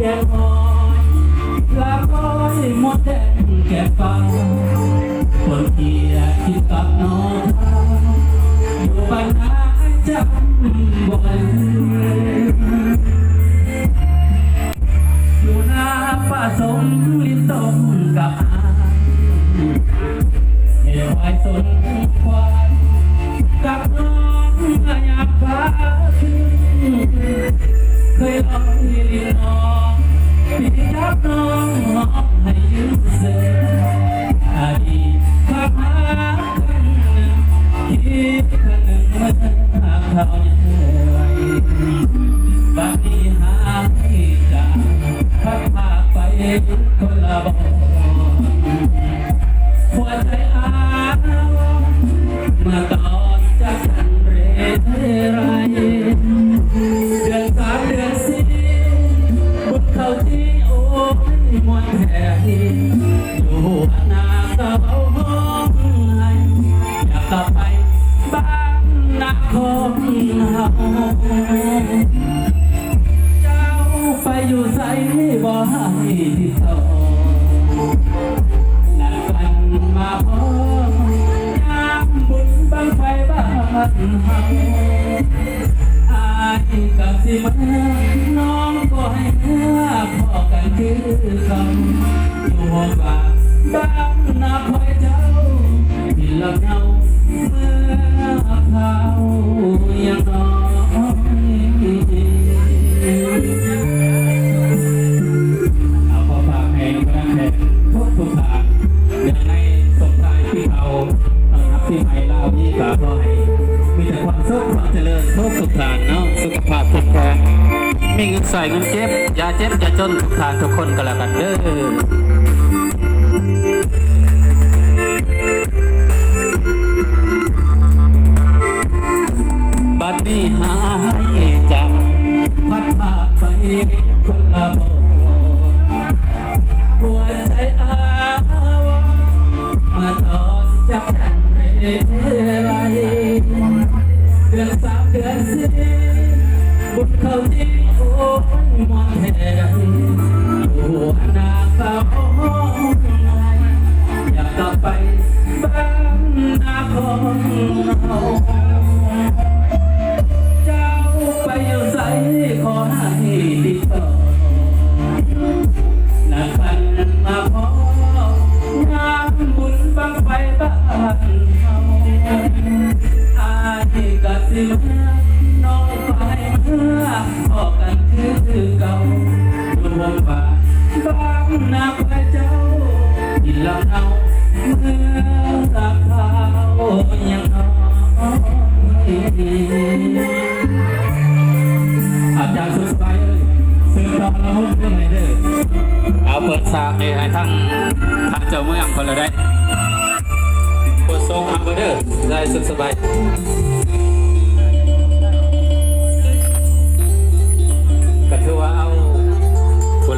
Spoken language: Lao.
ແກ້ມຫ້ອຍ ລາບອ້ອຍ ໝົດແດງແກ້ມຟ້າ ຄົນເກຍກິນກັບໜໍ່ຂາວ ຢູ່ບ້ານນາຈຳບໍ່ລືມ ຢູ່ນາປ່າສົມລິມຕົງກັບອາຍ ເຮັດຄວາຍສົນຄວາຍ ກັບນ້ອງມາຍາມຟ້າຄືນ ເຄີຍລອຍຫຼິ້ນນ້ອງ ປີຈັບນ້ອງຮ້ອງໃຫ້ຢືນເສີຍ ອະດີດຄວາມຮັກຄັ້ງໜຶ່ງ ຄິດຄັ້ງໜຶ່ງເມື່ອຄາວຍັງໄວ ບັດນີ້ຫາຍຈາກ ພັດພາໄປຄົນລະບ່ອນ ຫົວໃຈອາວອນ ເມື່ອຕອນຈາກກັນເຣໄລ ເດືອນສາມເດືອນສີ່ ບຸນເຂົ້າຈີ່ ໂອ້ຍ ມ່ວນແທ້ ຢູ່ຫົວໜ້າກໍເວົ້າຮ້ອງໄຫ້ ຢາກກັບໄປບ້ານນາຂອງເຮົາ ເຈົ້າໄປຢູ່ໃສບໍ່ໃຫ້ຕິດຕໍ່ ນັດກັນມາພໍ້ ຍາມບຸນບັ້ງໄຟບ້ານເຮົາ ອ້າຍກໍຊິເມືອ ນ້ອງກໍໃຫ້ເມືອ ພໍ້ກັນຄືເກົ່າ ຢູ່ຫ້ອງວ່າງບ້ານນາຄອຍເຈົ້າ ກິນລຳເນົາເມື່ອຄາວຍັງນ້ອຍ ເອົາ ຂໍຝາກໃຫ້ບັນດາແຂກທຸກໆທ່ານ ເນື່ອງໃນສົ່ງທ້າຍປີເກົ່າ ຕ້ອນຮັບປີໃໝ່ລາວນີ້ ກໍຂໍໃຫ້ມີແຕ່ຄວາມສຸກ ຄວາມຈະເລີນທຸກໆທ່ານເນາະ ສຸຂະພາບແຂງແຮງ ມີເງິນໃຊ້ເງິນເກັບ ຢ່າເຈັບຢ່າຈົນ ທຸກທ່ານທຸກຄົນກໍແລ້ວກັນເດີ. ບັດນີ້ຫາຍຈາກ ພັດພາໄປຄົນລະບ່ອນ ຫົວໃຈອາວອນ ເມື່ອຕອນຈາກກັນເຣໄລ ເດືອນສາມເດືອນສີ່ ບຸນເຂົ້າຈີ່ ໂອ້ຍ ມ່ວນແທ້ ຢູ່ຫົວໜ້າກໍຮ້ອງໄຫ້ ຢາກກັບໄປບ້ານນາຂອງເຮົາ ເຈົ້າໄປຢູ່ໃສ ຂໍໃຫ້ຕິດຕໍ່ ນັດກັນມາພໍ້ ງານບຸນບັ້ງໄຟບ້ານເຮົາ ອ້າຍກໍຊິເມືອ ນ້ອງກໍໃຫ້ເມືອ ພໍ້ກັນຄືເກົ່າ ຢູ່ຮ່ວມບ້ານ ບ້ານນາຄອຍເຈົ້າ ກິນລຳເນົາເມື່ອຄາວຍັງນ້ອຍ. ອາຈານສຸກສະບາຍເອີຍ ເຊີນຕໍ່ລຳວົງເດີ ເດີ. ເອົາ ເປີດສາກໃຫ້ທາງ ທາງເຈົ້າເມືອງເພິ່ນລະໄດ້ ເປີດສອງເອົາເດີ ໄດ້ ສຸກສະບາຍ.